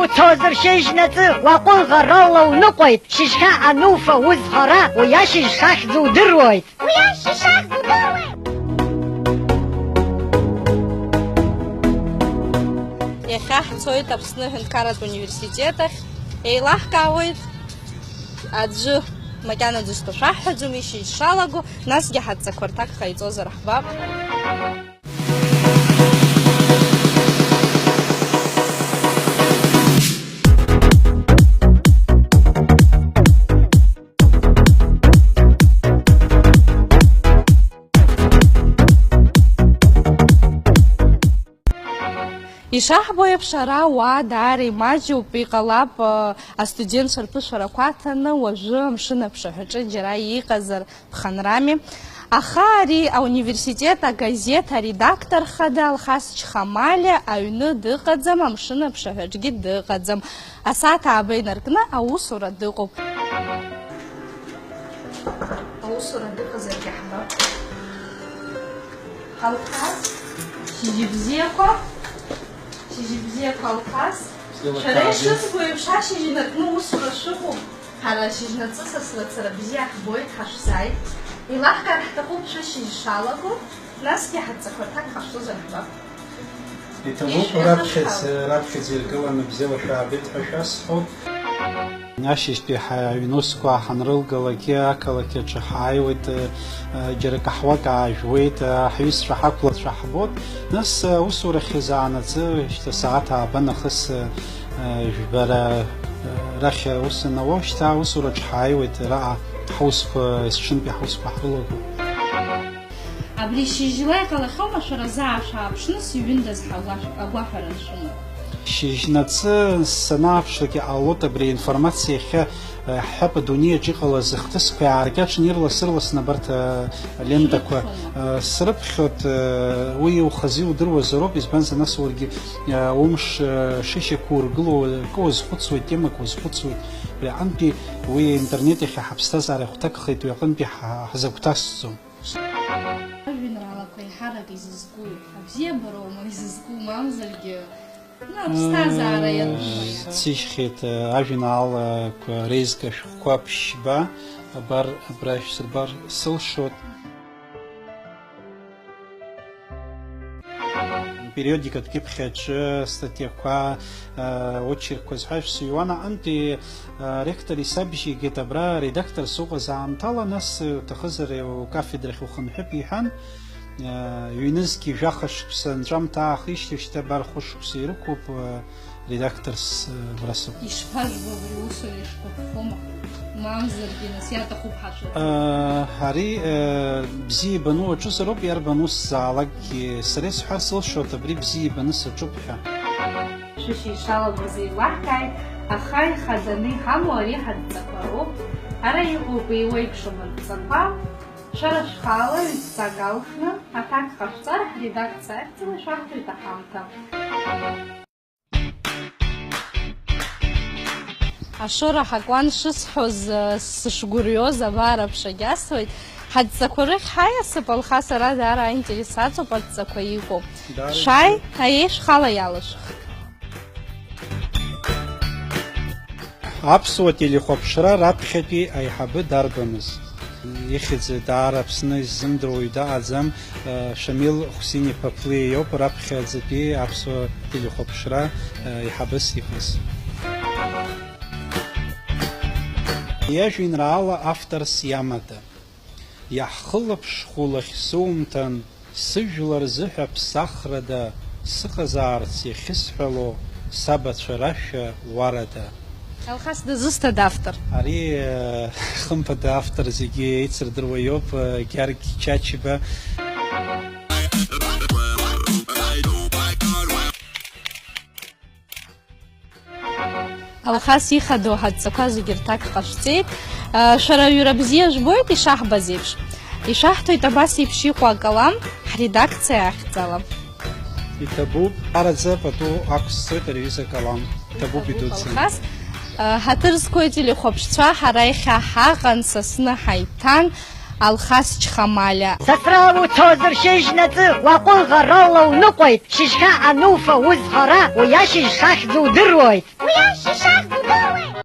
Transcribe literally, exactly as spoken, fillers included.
Уцозар шьыжьнаҵы, уаҟәыӷарала уныҟәеит, шьыжьхьа ануфа узҳәара, уи ашьыжь шахьӡу удыруеит. Уи ашьыжь шахьӡу удыруеит. Иахьа ҳцоит Аԥсны аҳәынҭқарратә университет ахь, еилаҳкаауеит аӡәы макьана дызҭо шәаҳҳәаӡом, ишьыжь шалаго, насгьы ҳадҵақәа рҭак ҟаиҵозар ҳбап. Ишаҳбо еиԥш, ара ауаа даара имаҷуп, иҟалап, ы, астудентцәа рԥышәарақәа аҭаны, уажәы амшын аԥшаҳәаҿы џьара иҟазар ԥхынрами. Аха ари ауниверситет агазеҭ аредактор хада Алхас Чхамалиа аҩны дыҟаӡам, амшын аԥшаҳәаҿгьы дыҟаӡам. Асааҭ ааба инаркны аусура дыҟоуп. Аусура дыҟазаргьы ҳбап. Алхас, шьыжьбзиақәа, шьыжьбзиақәа, Алхас. Шәара ишызбо еиԥш, ашьыжь инаркны усура шәыҟоуп. Ҳара шьыжьнаҵы сасра цара бзиа ҳбоит, ҳашәзааит. Еилаҳкаар ҳҭахуп шәышьыжь шалаго, насгьы ҳадҵақәа рҭак ҟашәҵозар ҳбап. Иҭабуп, ишәҳәахьаз раԥхьаӡа, ҳәа. Раԥхьаӡа иргыланы бзиала шәаабеит ҳәа шәасҳәоит. Ашьыжьтәи ҳаҩнусқәа ҳанрылгалакгьы ақалақь аҿы ҳааиуеит, џьара каҳуак аажәуеит, ҳҩызцәа ҳақәлацәа ҳбоит. Нас аусурахь изаанаҵы, шьҭа сааҭ ааба нахыс, жәбара рахь аус анауа, шьҭа аусураҿ ҳааиуеит, араҟа ҳусқәа, есҽынтәи ҳусқәа ҳрылагоит. Абри шьыжьла иҟалахьоума шәара заа шәааԥшны сыҩындаз ҳәа агәашә-, агәаҳәара аншәымоу? Шьыжьнаҵы санааԥшлак иҟалоит абри аинформациа иахьа, э, ҳҳәап, адунеиаҿ иҟалаз ахҭысқәа иааркьаҿны ирлас-ырласны абарҭ, э, лентақәа, э, срыԥхьоит, э, уи ухазы иудыруазароуп, избанзар, нас уаргьы, э, умш, э, шышьақәа ургыло, акы уазхәыцуеит, темак уазхәыцуеит, абри аҟынтәи уи аинтернет иахьа ҳаԥсҭазаара ихәҭакхеит, уи аҟынтәи ҳа-, ҳзагәҭасҵом. Ажәеинраалақәа еиҳарак изызку, абзиабароума изызку, мамзаргьы, ну, аԥсҭазаара иатәума иара? Сзыхьӡеит, э, ажәеинраалақәа реизга шәҟәқәа ԥшьба, абар, абра ишәсырбар сылшоит. Периодикатә кьыԥхь аҿы статиақәа, э, очеркқәа зҳәаз шәсыҩуан аҟынтәи, э, ректор исабжьеигеит абра редактор сыҟаз аамҭала, нас, э, уҭахызар, э, укафедрахь ухынҳәып, иҳәан. Э, ҩнызқьи жәаха шықәса анҵәамҭа аахижьҭеижьҭеи абар хәышықәса ирықәуп, э, редакторс, э, абра сыҟоуп. Ишԥажәбо абри аусура, ишгәаԥхома? Мамзаргьы, нас, иаҭахуп ҳашәа. Э, ари, э, бзиа ибаны уаҿызароуп, иарбан ус заалакгьы. Сара исҳәар сылшоит, абри бзиа ибаны саҿуп ҳәа. Шәышьа ишалагоз еилаҳкааит, аха ихаданы иҳамоу ари ҳадҵақәа роуп. Ара иҟоуп еиуеиԥшым адҵақәа. Шәара шәхала ҩ-ҵак алхны аҭак ҟашәҵар, ҳредакциа ахьӡала ишәаҳҭоит аҳамҭа. Ашоура ҳакуан шысҳәоз, сышгәырҩоз, абар аԥшагьы асуеит. Ҳадҵақәа рыхь ҳаиасып, Алхас, ара даара аинтерес аҵоуп адҵақәа иҟоу. Даара. Шәааи, ибзиоуп. Аиеи, шәхала иалышәх. Аԥсуа телехәаԥшра раԥхьатәи аиҳабы дарбаныз? Ихьӡ даара Аԥсны иззымдыруа уаҩ дыҟаӡам, Шамил Хәсин-иԥа Ԥлиа иоуп раԥхьаӡатәи аԥсуа телехәаԥшра аиҳабыс иҟаз. Иажәеинраала авторс иамада? Иаҳхылаԥшхәу лахь сумҭан, сыжәлар рзыҳәа ԥсахрада, сыҟазаарц иахьысҳәало, сабацәа рашәа уарада. Алхас дызусҭада автор? Ари, э, хымԥада автор зегьы еицырдыруа иоуп, э, Гьаргь Чачба. Алхас ихадоу ҳадҵақәа зегьы рҭак ҟашәҵеит. Шәара аҩра бзиа жәбоит ишаҳбаз еиԥш. Ишәаҳҭоит абас еиԥш иҟоу акалам ҳредакциа ахьӡала. Иҭабуп, араӡа пату ақәсҵоит ари аҩыза акалам. Иҭабуп, иҭабуп, идуӡӡан. Алхас. Ҳаҭыр зқәу ателехәаԥшцәа, ҳара иахьа ҳаҟан Сасны ҳаиҭан. Алхас Чхамалиа. Сасра уцозар шьыжьнаҵы уаҟәыӷарала уныҟәеит, шьыжьхьа ануфа узҳара, уи ашьыжь шахьӡу удыруеит. Уи ашьыжь